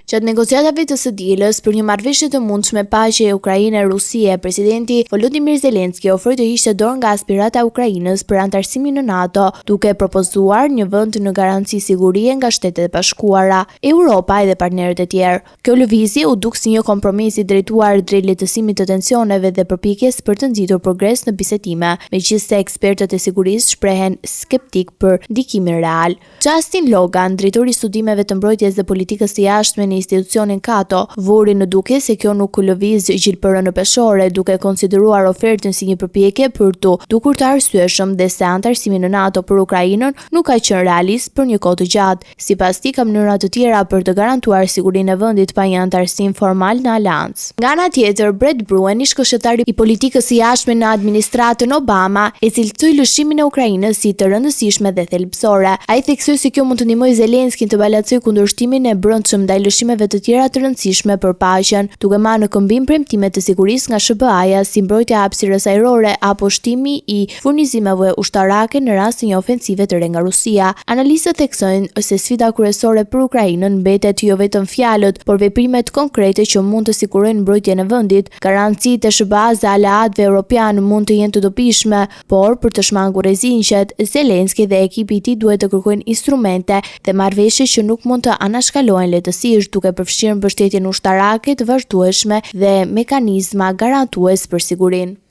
Gjatë negociatave të së dielës për një marrëveshje të mundshme paqeje Ukrainë-Rusie, presidenti Volodymyr Zelensky ofroi të hiqte dorë nga aspirata e Ukrainës për anëtarësimin në NATO, duke propozuar një vend në garanci sigurie nga Shtetet e Bashkuara, Europa dhe partnerët e tjerë. Kjo lëvizje u duk si një kompromis i drejtuar drejt lehtësimit të tensioneve dhe përpjekjes për të nxitur progres në bisedime, megjithëse ekspertët e sigurisë shprehen skeptikë për ndikimin real. Justin Logan, drejtori i studimeve të mbrojtjes dhe politikës së jashtme në institucionin Cato, vuri në dukje se kjo nuk lëviz gjilpërën në peshore, duke e konsideruar ofertën si një përpjekje për t'u dukur të arsyeshëm dhe se anëtarësimi në NATO për Ukrainën nuk ka qenë realist për një kohë të gjatë. Sipas tij, ka mënyra të tjera për të garantuar sigurinë e vendit pa një anëtarësim formal në aleancë. Nga ana tjetër, Brett Bruen, ish-këshilltari i politikës së jashtme në administratën Obama, e cilësoi lëshimin e Ukrainës si të rëndësishme dhe thelbësore. Ai theksoi se kjo mund të ndihmojë Zelenskyn të balancojë kundërshtimin e brendshëm ndaj lëshimeve të tjera të rëndësishme për paqen, duke marrë në këmbim premtime të sigurisë nga SHBA-ja si mbrojtja e hapësirës ajrore apo shtimi i furnizimeve ushtarake në rast të një ofensive të re nga Rusia. Analistët theksojnë se sfida kryesore për Ukrainën mbetet jo vetëm fjalët, por veprimet konkrete që mund të sigurojnë mbrojtjen e vendit. Garancitë e SHBA-së dhe aleatëve europianë mund të jenë të dobishme, por për të shmangur rreziqet, Zelensky dhe ekipi i tij duhet të kërkojnë instrumente dhe marrëveshje që nuk mund të anashkalohen lehtësisht, duke përfshirë mbështetjen ushtarake të vazhdueshme dhe mekanizma garantues për sigurinë.